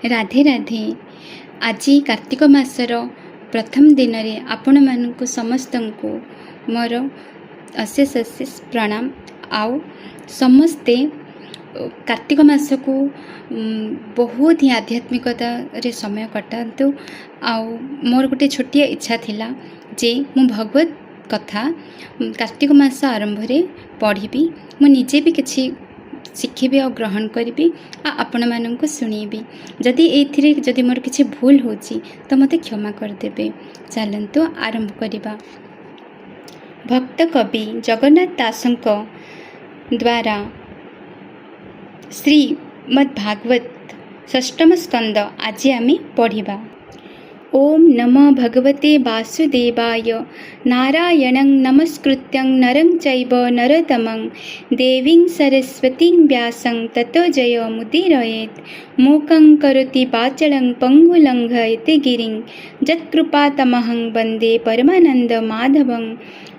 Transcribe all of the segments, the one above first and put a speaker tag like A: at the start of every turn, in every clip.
A: ରାଧେ ରାଧେ। ଆଜି କାର୍ତ୍ତିକ ମାସର ପ୍ରଥମ ଦିନରେ ଆପଣମାନଙ୍କୁ ସମସ୍ତଙ୍କୁ ମୋର ଅଶେଷ ଅଶେଷ ପ୍ରଣାମ। ଆଉ ସମସ୍ତେ କାର୍ତ୍ତିକ ମାସକୁ ବହୁତ ହିଁ ଆଧ୍ୟାତ୍ମିକତାରେ ସମୟ କଟାନ୍ତୁ। ଆଉ ମୋର ଗୋଟେ ଛୋଟିଆ ଇଚ୍ଛା ଥିଲା ଯେ ମୁଁ ଭଗବତ କଥା କାର୍ତ୍ତିକ ମାସ ଆରମ୍ଭରେ ପଢ଼ିବି, ମୁଁ ନିଜେ ବି କିଛି ଶିଖିବି ଆଉ ଗ୍ରହଣ କରିବି ଆଉ ଆପଣମାନଙ୍କୁ ଶୁଣେଇବି। ଯଦି ଏଇଥିରେ ଯଦି ମୋର କିଛି ଭୁଲ ହେଉଛି, ତ ମୋତେ କ୍ଷମା କରିଦେବେ। ଚାଲନ୍ତୁ ଆରମ୍ଭ କରିବା। ଭକ୍ତ କବି ଜଗନ୍ନାଥ ଦାସଙ୍କ ଦ୍ୱାରା ଶ୍ରୀମଦ୍ ଭାଗବତ ଷଷ୍ଠମ ସ୍କନ୍ଦ ଆଜି ଆମେ ପଢ଼ିବା। ଓମ୍ ନମଃ ଭଗବତେ ବାସୁଦେବାୟ। ନାରାୟଣଂ ନମସ୍କୃତ୍ୟଂ ନରଂ ଚୈବ ନରୋତ୍ତମଂ ଦେବୀଂ ସରସ୍ୱତୀଂ ବ୍ୟାସଂ ତତୋ ଜୟମୁଦୀରୟେତ୍। ମୂକଂ କରୋତି ବାଚାଳଂ ପଙ୍ଗୁଂ ଲଙ୍ଘୟତେ ଗିରିଂ ଯତ୍କୃପା ତମହଂ ବନ୍ଦେ ପରମାନନ୍ଦ ମାଧବଂ।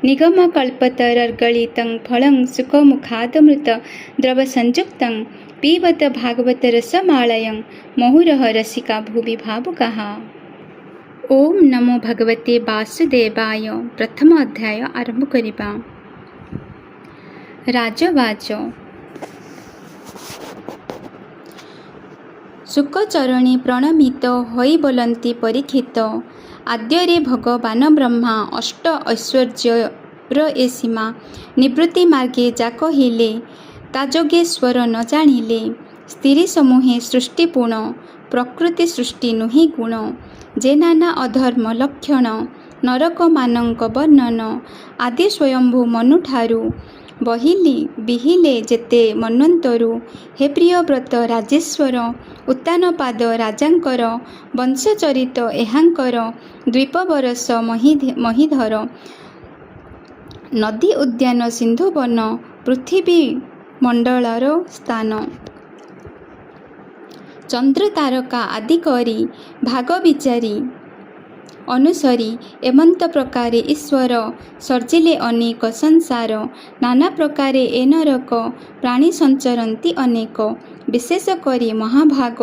A: ନିଗମକଳ୍ପତରୋର୍ଗଳିତଂ ଫଳଂ ଶୁକମୁଖାଦମୃତ ଦ୍ରବ ସଂଯୁକ୍ତଂ ପିବତ ଭାଗବତ ରସମାଲୟଂ ମୁହୁରହଃ ରସିକା ଭୁବି ଭାବୁକାଃ। ଓମ୍ ନମୋ ଭଗବତେ ବାସୁଦେବାୟ। ପ୍ରଥମ ଅଧ୍ୟାୟ ଆରମ୍ଭ କରିବା। ରାଜୋବାଚ। ଶୁକଚରଣେ ପ୍ରଣମିତ ହୋଇ ବୋଲନ୍ତି ପରୀକ୍ଷିତ, ଆଦ୍ୟରେ ଭଗବାନ ବ୍ରହ୍ମା ଅଷ୍ଟ ଐଶ୍ୱର୍ଯ୍ୟର ଏ ସୀମା ନିବୃତ୍ତି ମାର୍ଗେ ଯା କହିଲେ, ତା ଯୋଗେଶ୍ୱର ନ ଜାଣିଲେ। ସ୍ଥିରି ସମୂହେ ସୃଷ୍ଟି ପୁଣ, ପ୍ରକୃତି ସୃଷ୍ଟି ନୁହେଁ ଗୁଣ। ଯେ ନାନା ଅଧର୍ମ ଲକ୍ଷଣ, ନରକମାନଙ୍କ ବର୍ଣ୍ଣନ। ଆଦି ସ୍ୱୟମ୍ଭୂ ମନୁଠାରୁ ବହିଲି ବିହିଲେ ଯେତେ ମନ୍ୱନ୍ତରୁ। ହେ ପ୍ରିୟବ୍ରତ ରାଜେଶ୍ୱର, ଉତ୍ତାନପାଦ ରାଜାଙ୍କର ବଂଶଚରିତ ଏହାଙ୍କର ଦ୍ୱୀପ ବରଷ ମହୀଧର। ନଦୀ ଉଦ୍ୟାନ ସିନ୍ଧୁବନ, ପୃଥିବୀ ମଣ୍ଡଳର ସ୍ଥାନ। ଚନ୍ଦ୍ର ତାରକା ଆଦି କରି ଭାଗ ବିଚାରି ଅନୁସରି। ଏମନ୍ତ ପ୍ରକାରେ ଈଶ୍ୱର ସର୍ଜିଲେ ଅନେକ ସଂସାର। ନାନା ପ୍ରକାରେ ଏ ନରକ ପ୍ରାଣୀ ସଞ୍ଚରନ୍ତି ଅନେକ। ବିଶେଷ କରି ମହାଭାଗ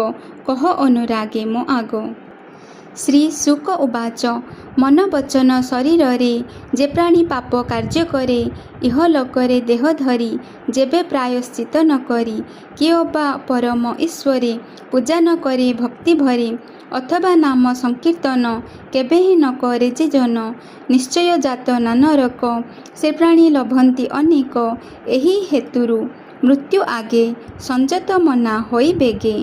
A: କହ ଅନୁରାଗେ ମୋ ଆଗ। ଶ୍ରୀ ଶୁକ ଉବାଚ। ମନ ବଚନ ଶରୀରରେ ଯେ ପ୍ରାଣୀ ପାପ କାର୍ଯ୍ୟ କରେ, ଇହଲୋକରେ ଦେହ ଧରି ଯେବେ ପ୍ରାୟଶ୍ଚିତ୍ତ ନ କରି, କିଏ ଅବା ପରମ ଈଶ୍ୱରେ ପୂଜା ନ କରେ ଭକ୍ତି ଭରେ, ଅଥବା ନାମ ସଂକୀର୍ତ୍ତନ କେବେହେଁ ନ କରେ ଯେ ଜନ, ନିଶ୍ଚୟ ଯାତନା ନରକ ସେ ପ୍ରାଣୀ ଲଭନ୍ତି ଅନେକ। ଏହି ହେତୁରୁ ମୃତ୍ୟୁ ଆଗେ ସଂଯତ ମନା ହୋଇ ବେଗେ।